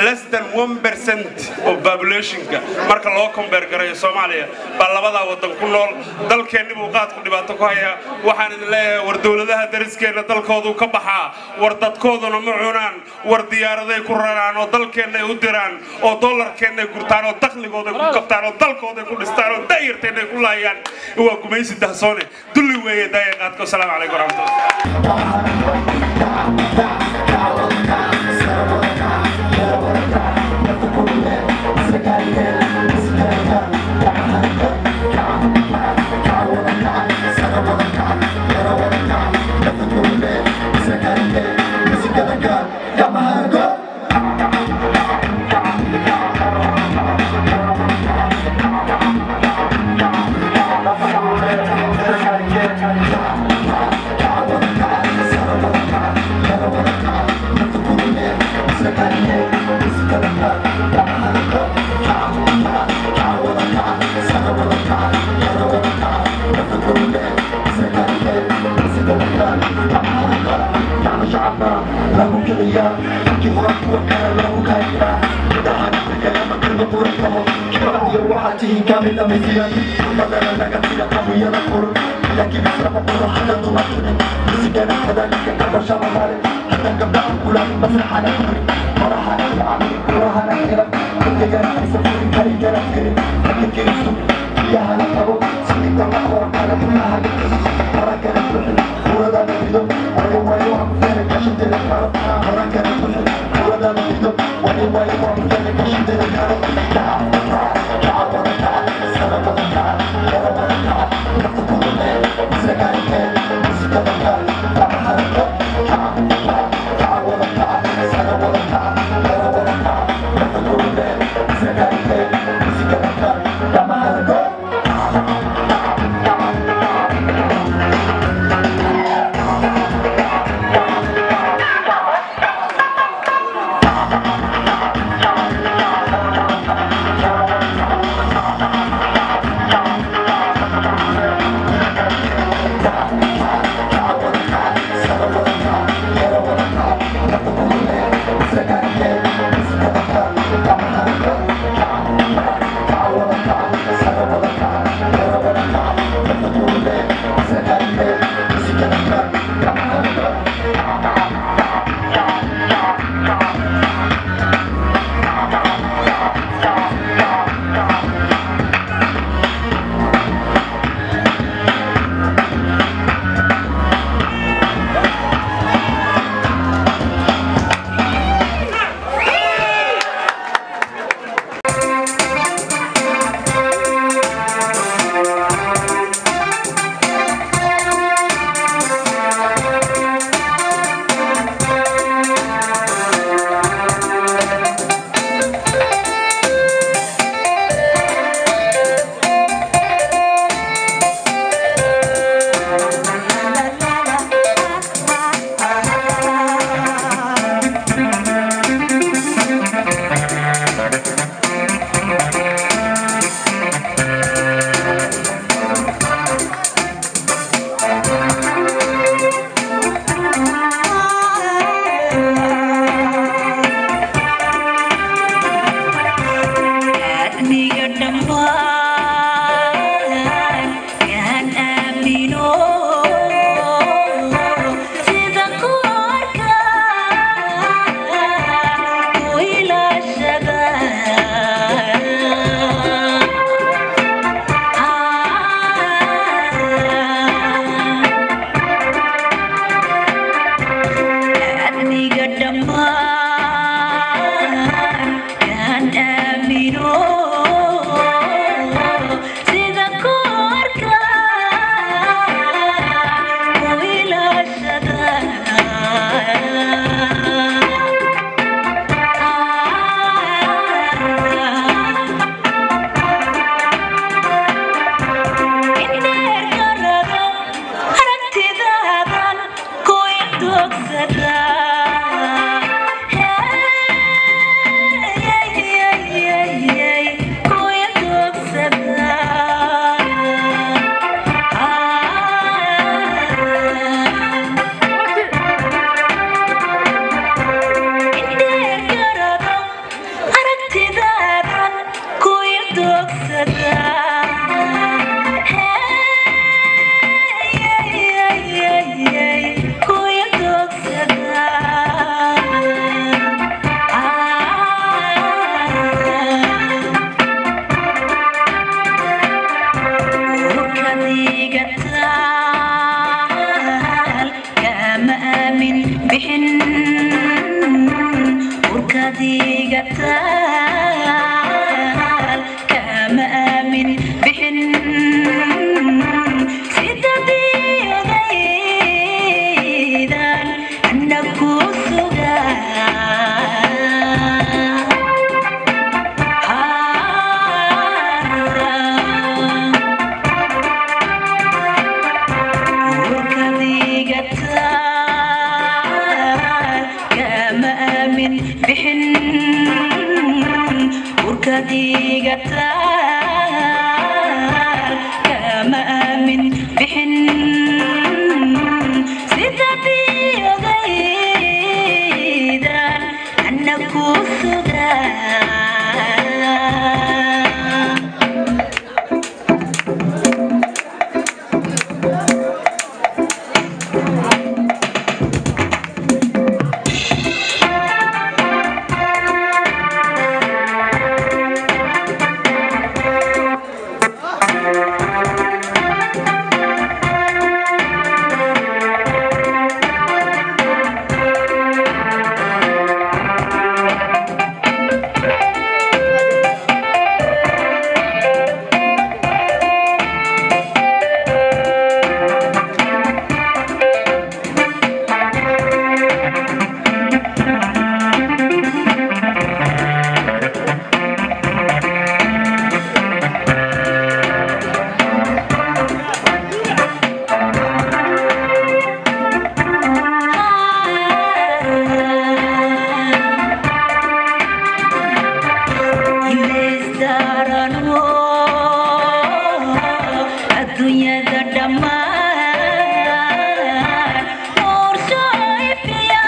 Less than 1% of populationka marka loo compare garayo Soomaaliya baa labadaa waddan ku nool. Dalkeenni buu qaadku dhibaato ku hayaa. Waxaan idin leeyahay, war dowladaha dariskeenna dalkoodu ka baxaa, war dadkooduna ma cunaan, war diyaaraday ku raraan oo dalkeennay u diraan oo dollarkeennay gurtaan oo dakhligooday ku kabtaan oo dalkooday ku dhistaan oo da'yarteennay ku laayaan. Waa gumaysi dahsoone, dulli weeye daaya qaadka. Wasalaamu calaykum waraxmatullah. Urkadiga taal kama aamin bixin sida biyodaydan anna ku sugaa. Urkadiga taal kama aamin bixin urkadiga taal kama aamin bixin sida biyodaydan anna ku sugaa. Adduunyada dhammaan qorsho ifiya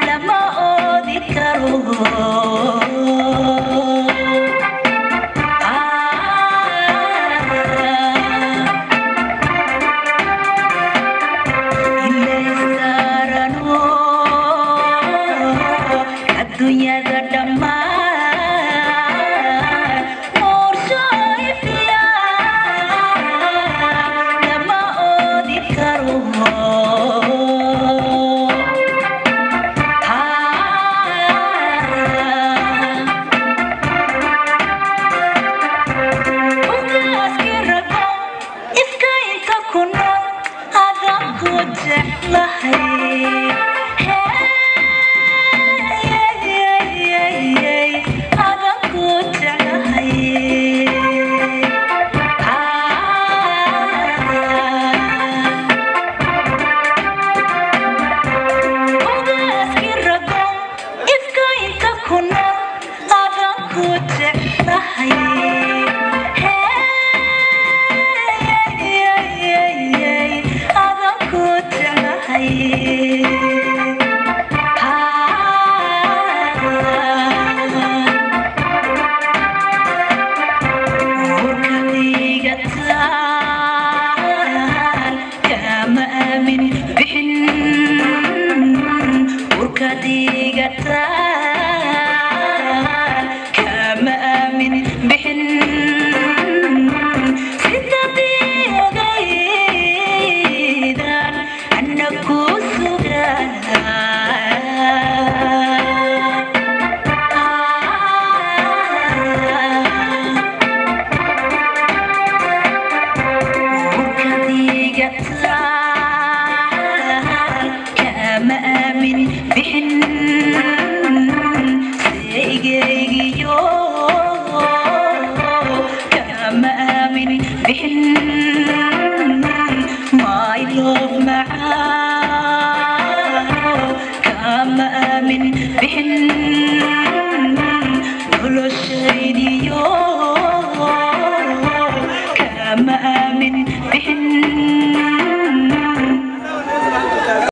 lama oodi karo. Adduunyada dhammaan qorsho ifiya lama oodi karo. Ugaaskii rago ifka inta ku nool adaan ku jeclahay. Adaan ku jeclahay. Ugaaskii rago ifka inta ku nool adaan ku jeclahay. Adaan ku jeclahay. Urkadiga taal kama aamin bixin urkadiga taal.